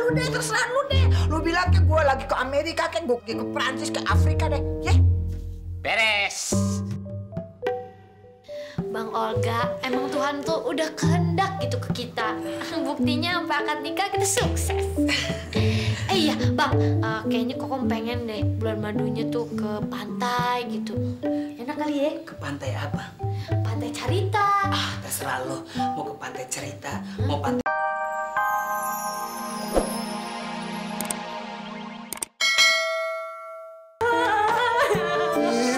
lu deh, terserah lu deh. Lu bilang ke gue lagi ke Amerika, ke gue ke Prancis, ke Afrika deh. Ya, Beres. Bang Olga, emang Tuhan tuh udah kehendak gitu ke kita. Buktinya sampai akad nikah kita sukses. Iya, Bang, kayaknya Kokom pengen deh bulan madunya tuh ke pantai gitu. Enak kali ya? ke pantai apa? Pantai Carita. Ah, terserah lu. Mau ke pantai Cerita, mau pantai...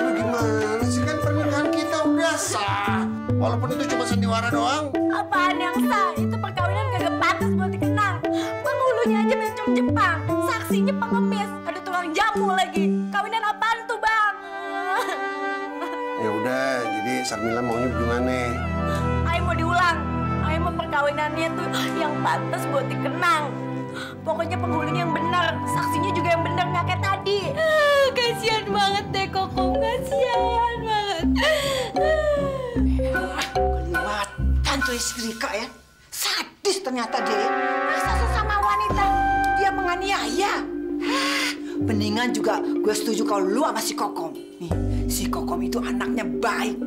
Bagaimana sih, kan pernikahan kita udah sah. Walaupun itu cuma sandiwara doang. Apaan yang sah? Itu perkawinan kagak pantas buat dikenang. Penghulunya aja bencong Jepang, saksinya pengemis, ada tukang jamu lagi. Kawinan apaan tuh, Bang? Ya udah, jadi Sarmila maunya gimana? Ayo mau diulang. Ayo mau perkawinannya tuh yang pantas buat dikenang. Pokoknya penghulunya yang benar, saksinya juga yang benar, nggak kayak tadi. Kasian banget deh Kokom, kasian banget. Kelihatan tuh istri Rika ya. Sadis ternyata dia. Masa sesama wanita dia menganiaya. Mendingan juga gue setuju kalau lu sama si Kokom. Nih, si Kokom itu anaknya baik.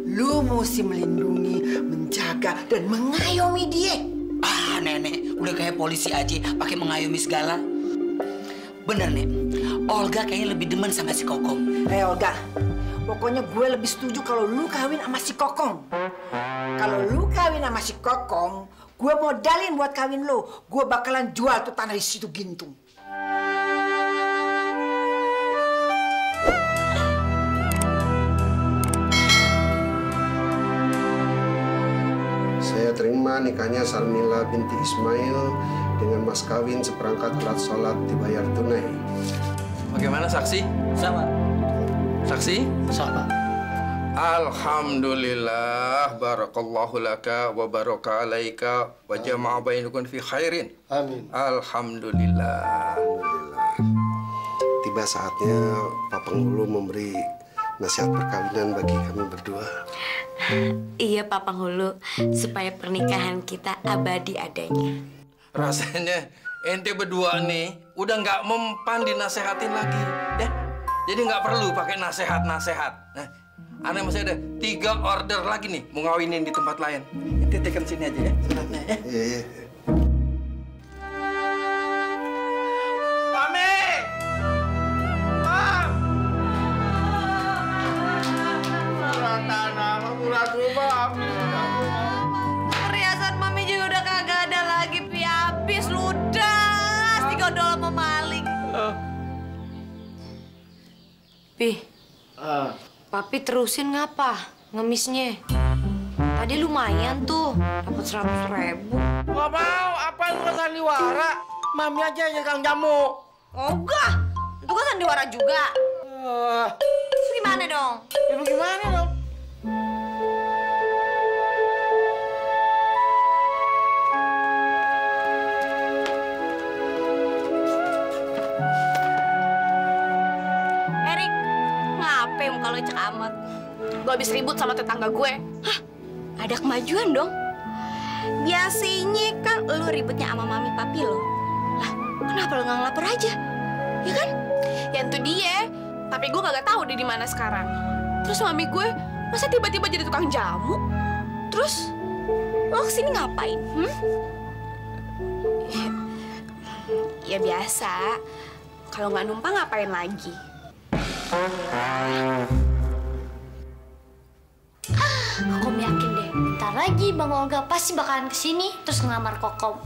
Lu mesti melindungi, menjaga, dan mengayomi dia. Ah, Nenek, udah kayak polisi aja pakai mengayomi segala. Bener, Nek. Olga kayaknya lebih demen sama si Kokom. Olga, pokoknya gue lebih setuju kalau lu kawin sama si Kokom. Kalau lu kawin sama si Kokom, gue modalin buat kawin lu. Gue bakalan jual tuh tanah di situ Gintung. Saya terima nikahnya Sarmila binti Ismail dengan mas kawin seperangkat alat sholat dibayar tunai. Bagaimana saksi? Sama. Saksi? Sama. Alhamdulillah, barakallahu laka wa baraka alaika wa jama'a bainakum fi khairin. Amin. Alhamdulillah. Alhamdulillah. Tiba saatnya Pak Penghulu memberi nasihat perkawinan bagi kami berdua. Iya Pak Penghulu, supaya pernikahan kita abadi adanya. Rasanya ente berdua nih udah nggak mempan dinasehatin lagi, ya. Jadi nggak perlu pakai nasehat-nasehat. Nah, aneh masih ada 3 order lagi nih mau ngawinin di tempat lain. Ente tekan sini aja ya. Suratnya ya. Iya, iya. Pame! Pam! Surat tanah, surat rumah, Perhiasan Mami juga udah kagak ada lagi, Pi. Habis, ludas. Digodol sama maling. Pi, Papi terusin ngapa ngemisnya? Tadi lumayan tuh, dapat 100.000. Nggak mau, apa yang bukan sandiwara? Mami aja yang kang jamu. Enggak, itu kan sandiwara juga. Terus gimana dong? Ya gimana dong? Erik, ngapain muka lo cek amat? Gue habis ribut sama tetangga gue. Hah? Ada kemajuan dong. Biasanya kan lo ributnya sama mami papi lo. Lah, kenapa lo nggak ngelapor aja? Ya kan? Ya itu dia. Tapi gue kagak tahu dia di mana sekarang. Terus mami gue masa tiba-tiba jadi tukang jamu? Terus lo kesini ngapain? Ya biasa. Kalau nggak numpang ngapain lagi? Kokom yakin deh, bentar lagi Bang Olga pasti bakalan kesini terus ngelamar Kokom.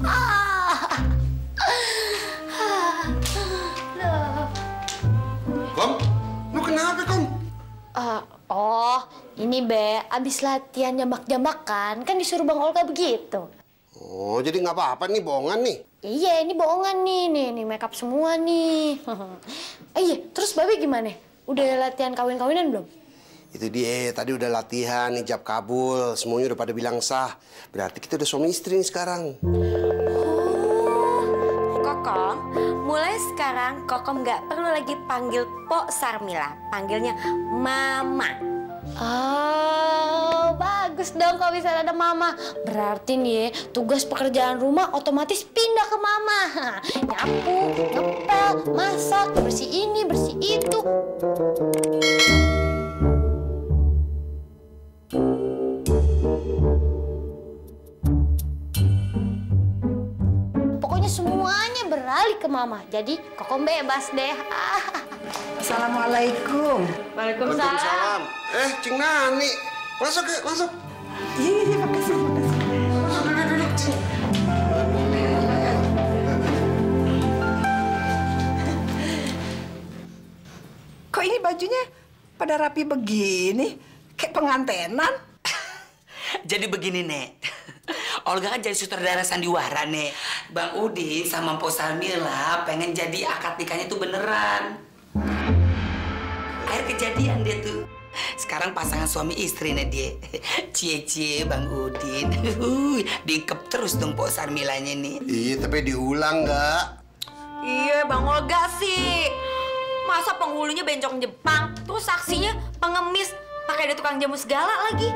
Kom, lu kenapa, Kom? Oh, ini Be, abis latihan jambak-jambakan kan disuruh Bang Olga begitu. Oh, jadi nggak apa-apa nih, bohongan nih. Iya, ini bohongan nih makeup semua nih. Iya, terus Babe gimana? Udah latihan kawin-kawinan belum? Itu dia, tadi udah latihan, ijab kabul, semuanya udah pada bilang sah. Berarti kita udah suami istri nih sekarang. Kokom, mulai sekarang Kokom nggak perlu lagi panggil Pok Sarmila, panggilnya Mama. Oh, bagus. bagus dong kalau bisa ada mama. Berarti nih ya, tugas pekerjaan rumah otomatis pindah ke mama. Nyapu, ngepel, masak, bersih ini, bersih itu. Pokoknya semuanya beralih ke mama. Jadi Kokom bebas deh. Assalamualaikum. Waalaikumsalam. Cing Nani. Masuk ya, masuk. Iya, makasih. Kok ini bajunya pada rapi begini? Kayak pengantenan? Jadi begini, Nek. Olga kan jadi sutradara sandiwara, Nek. Bang Udin sama Mpok Sarmila pengen jadi akad nikahnya tuh beneran. Akhir kejadian dia tuh. Sekarang pasangan suami istri, Nek, dia. Cie-cie Bang Udin. Diikep terus dong Mpok Sarmilanya nih. Iya, tapi diulang nggak? Iya, Bang Olga sih. Masa penghulunya bencong Jepang, terus saksinya pengemis, pakai ada tukang jamu segala lagi.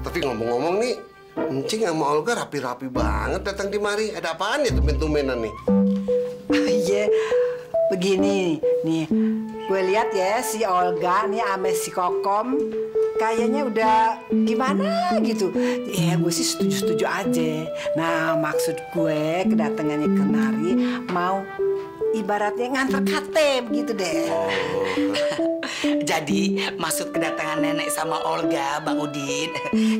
Tapi ngomong-ngomong nih, Encing sama Olga rapi-rapi banget datang di mari. Ada apaan ya tumben-tumbenan nih? Iya, begini nih. Gue lihat ya si Olga nih sama si Kokom kayaknya udah gimana gitu. Ya gue sih setuju-setuju aja. Nah maksud gue kedatangannya kemari mau ibaratnya nganter KTM gitu deh. Jadi maksud kedatangan nenek sama Olga, Bang Udin,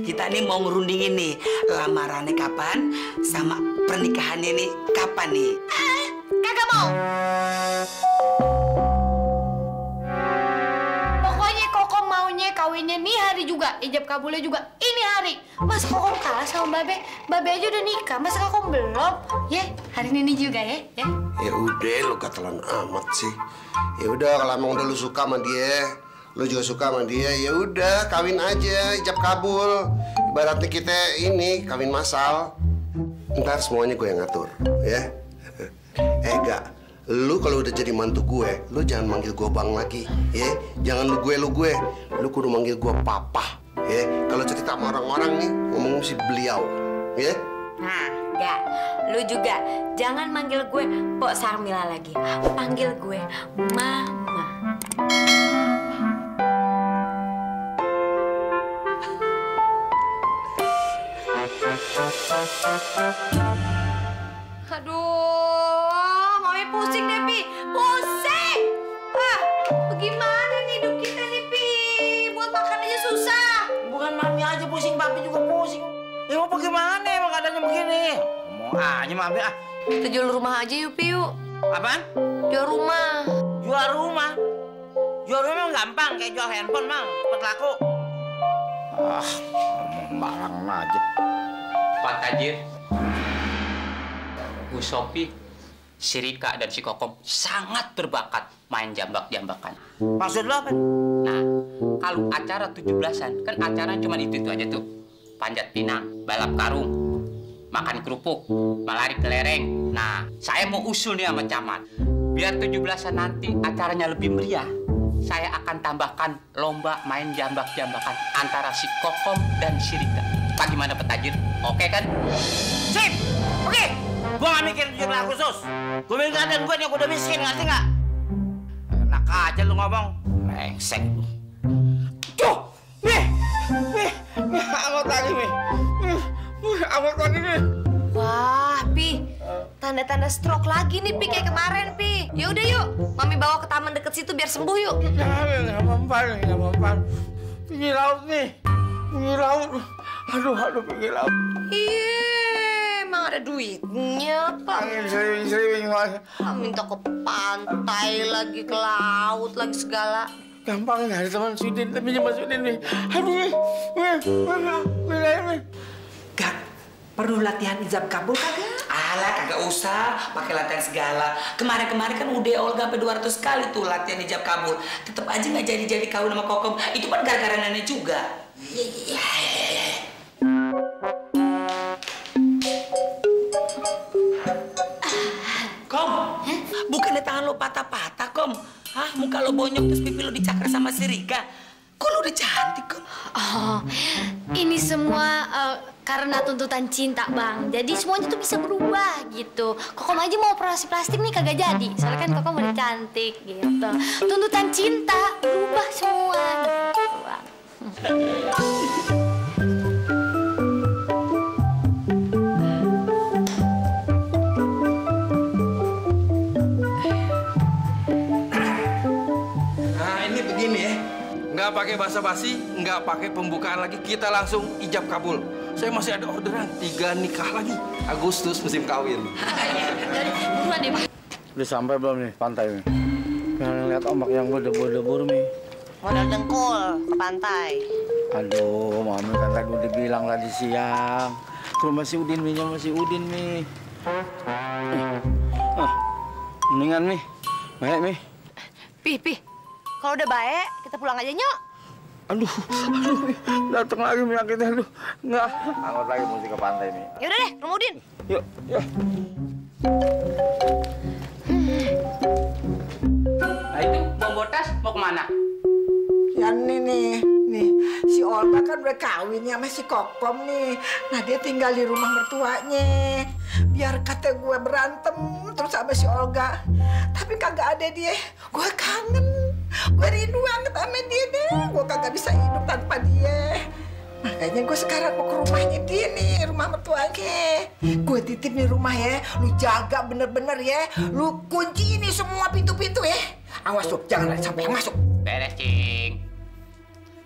kita nih mau ngerundingin nih lamarannya kapan sama pernikahannya nih kapan nih? Kagak mau. Pokoknya Kokom maunya kawinnya nih hari juga, ijab kabulnya juga ini hari. Mas Kokom kalah sama Babe aja udah nikah, masa Kokom belum? Ya, hari ini juga ya. Ya udah, lu katelan amat sih. Ya udah, kalau emang udah lu suka sama dia, lu juga suka sama dia, ya udah kawin aja, ijab kabul. Ibaratnya kita ini kawin massal. Ntar semuanya gue yang ngatur, ya. Enggak, lu kalau udah jadi mantu gue, lu jangan manggil gue bang lagi, ya. Jangan lu gue, lu kudu manggil gue papa, ya. Kalau cerita sama orang-orang nih, ngomong si beliau, ya. Nah, enggak. Lu juga jangan manggil gue Pok Sarmila lagi. Panggil gue Mama. Aduh, Mami pusing deh, Pi. Pusing! Ah, bagaimana nih hidup kita nih, Pi? Buat makan aja susah. Bukan Mami aja pusing, Papi juga pusing. Ya mau bagaimana emang keadaannya begini? Ngomong aja Mami ah. Kita jual rumah aja yuk, Pi, yuk. Apaan? Jual rumah. Jual rumah? Jual rumah emang gampang, kayak jual handphone, Mang. Cepet laku. Ah, ngomong barang aja. Pak Tajir, Bu Sopi, si Rika dan si Kokom sangat berbakat main jambak-jambakan. Maksud lo apa? Nah, kalau acara 17-an, kan acara cuma itu aja tuh. Panjat pinang, balap karung, makan kerupuk, melari kelereng. Nah, saya mau usul nih sama Camat. Biar 17-an nanti acaranya lebih meriah, saya akan tambahkan lomba main jambak-jambakan antara si Kokom dan si Rika. Bagaimana Pak Tajir? Oke kan? Sip! Oke! Gua nggak mikir jumlah khusus. Gua mikir keadaan gua nih, gua udah miskin, ngerti nggak? Enak aja lu ngomong. Lengsek lu. Tuh! Nih! Angot lagi nih. Angot lagi nih. Wah, Pi. Tanda-tanda stroke lagi nih, Pi, kayak kemarin, Pi. Ya udah yuk, Mami bawa ke taman deket situ biar sembuh yuk. Nggak mempan. Pinggir laut nih. Pinggir laut. Aduh, pinggir laut. Iya, emang ada duitnya, Pak. Angin sering. Minta ke pantai lagi, ke laut lagi segala. Gampang dari teman Sudin, tapi Mas Sudin nih. Aduh, nih. Gak perlu latihan ijab kabul kagak? Alah, kagak usah pakai latihan segala. Kemarin kan udah Olga sampai 200 kali tuh latihan ijab kabul. Tetep aja nggak jadi kawin sama Kokom. Itu kan gara-gara nenek juga. Iya. Kom, bukannya tangan lo patah-patah, Kom? Hah, muka lo bonyok terus pipi lo dicakar sama si Rika. Kok lo udah cantik, Kom? Oh, ini semua karena tuntutan cinta, Bang. Jadi semuanya tuh bisa berubah gitu. Kokom aja mau operasi plastik nih kagak jadi. Soalnya kan Kokom udah cantik gitu. Tuntutan cinta berubah semua gitu, Bang. Nah, ini begini ya. Nggak pakai basa-basi, nggak pakai pembukaan lagi, kita langsung ijab kabul. Saya masih ada orderan 3 nikah lagi. Agustus musim kawin. Buruan deh, Bang. Udah sampai belum nih pantai nih? Pengen lihat ombak yang berdebur-debur nih. Modal dengkul ke pantai. Aduh, Mami kan tadi udah bilang tadi siang. Ke rumah si Udin, minyak sama si Udin nih. Mendingan nih. Baik, Mi. Pi. Kalau udah baik, kita pulang aja, Nyok. Aduh, datang lagi menyakitnya, aduh. Enggak, angkat lagi mesti ke pantai, Mi. Yaudah deh, rumah Udin. Yuk. Nah itu, Bang Botas mau kemana? Ya nih, si Olga kan udah kawinnya sama si Kokom nih. Nah dia tinggal di rumah mertuanya. Biar kata gue berantem terus sama si Olga. Tapi kagak ada dia. Gue kangen. Gue rindu banget sama dia deh. Gue kagak bisa hidup tanpa dia. Makanya gue sekarang mau ke rumahnya dia nih, rumah mertuanya. Gue titip nih rumah ya. Lu jaga bener-bener ya. Lu kunci ini semua pintu-pintu ya. Awas tuh, jangan ada sampai yang masuk. Beres, Cing.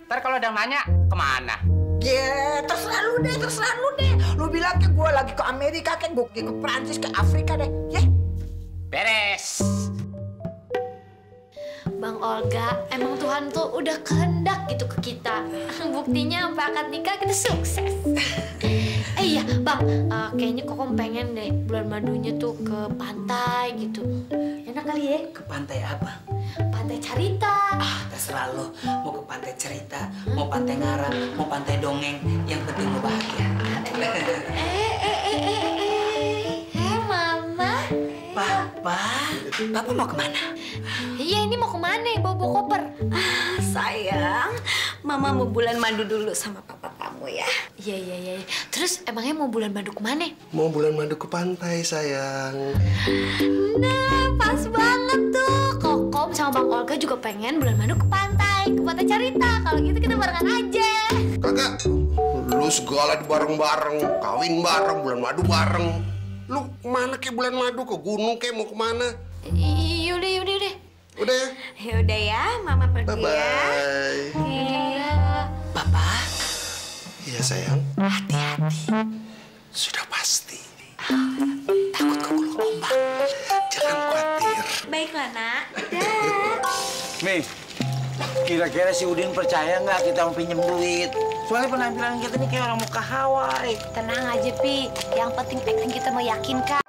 Ntar kalau ada yang nanya, kemana? Ya, terserah lu deh. Lu bilang ke gue lagi ke Amerika, gue ke Prancis, ke Afrika deh, ya? Beres. Bang Olga, emang Tuhan tuh udah kehendak gitu ke kita. Buktinya sampai akad nikah kita sukses. Iya, Bang, kayaknya Kokom pengen deh bulan madunya tuh ke pantai gitu. Enak kali ya? Ke pantai apa? Pantai Carita. Terserah lo. Mau ke pantai cerita, mau pantai ngarang, mau pantai dongeng. Yang penting lo bahagia. Mama. Papa mau kemana? Iya, ini mau kemana? Bawa koper. Sayang, Mama mau bulan madu dulu sama papa kamu ya. Iya. Terus emangnya mau bulan madu kemana? Mau bulan madu ke pantai, sayang. Nah, pas banget tuh. Kokom sama Bang Olga juga pengen bulan madu ke pantai Carita. Kalau gitu kita barengan aja. Kagak. Lu segala bareng-bareng, kawin bareng, bulan madu bareng. Lu kemana ke bulan madu? Ke gunung ke mau kemana? Yaudah. Udah ya? Yaudah ya, Mama pergi ya. Bye-bye. Iya. Papa? Iya, sayang. Hati-hati. Sudah pasti. Takut kegulung ombak. Jangan khawatir. Baiklah, Nak. Mi, kira-kira si Udin percaya nggak kita mau pinjem duit? Soalnya penampilan kita nih kayak orang mau ke Hawaii. Tenang aja, Pi. Yang penting acting kita meyakinkan.